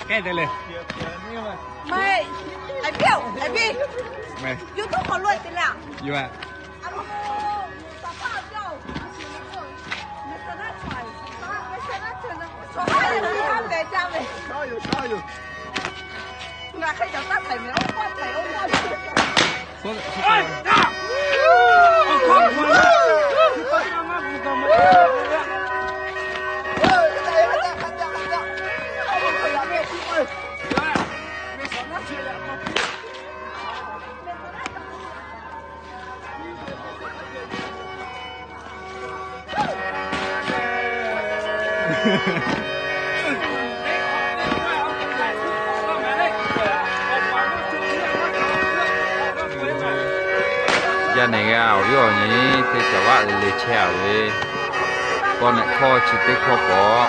Kehˉ te le. Meh, aiˬ piˇ-oˬ, aiˬ piˇ. Meh. Yoˬ tuˉ hk'awꞈ lo-e te le. Yoˬ-a. Yaˇ nehˬ g'a awˬ viˉ awˬ nyi teˇ caˬ vaˆ le le chehˇ-a ve, kawˆ nehˆ hkawˇ chi teˇ hkawˇ k'awꞈ,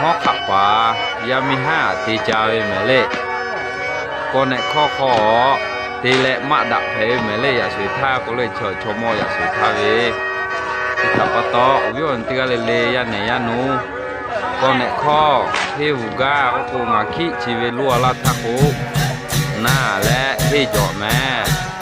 hawˉ hk'aˆ paˍ yaˇ miˇ haˉ te ca ve mehˍ le. Kawˆ nehˆ hkawˇ hk'aw te leh maˆ daꞈ hpehꞈ ve mehˍ le. Yaꞈ shuˍ htaˇ k'o le, chaw chaw mawˇ yaꞈ shuˍ htaˇ ve, chi htaꞈ pa taw awˬ viˉ awˬ nyi teˇ g'aˇ le le yaˇ nehˬ yaˇ nuˇ, kawˆ nehˆ hkawˇ henˇ vuˬ gaˇ k'oˆ k'o, ngaˬ hkiˆ chi ve loˇ a laˇ htaˇ k'o, naˇ leh henˇ jawꞈ mehˍ.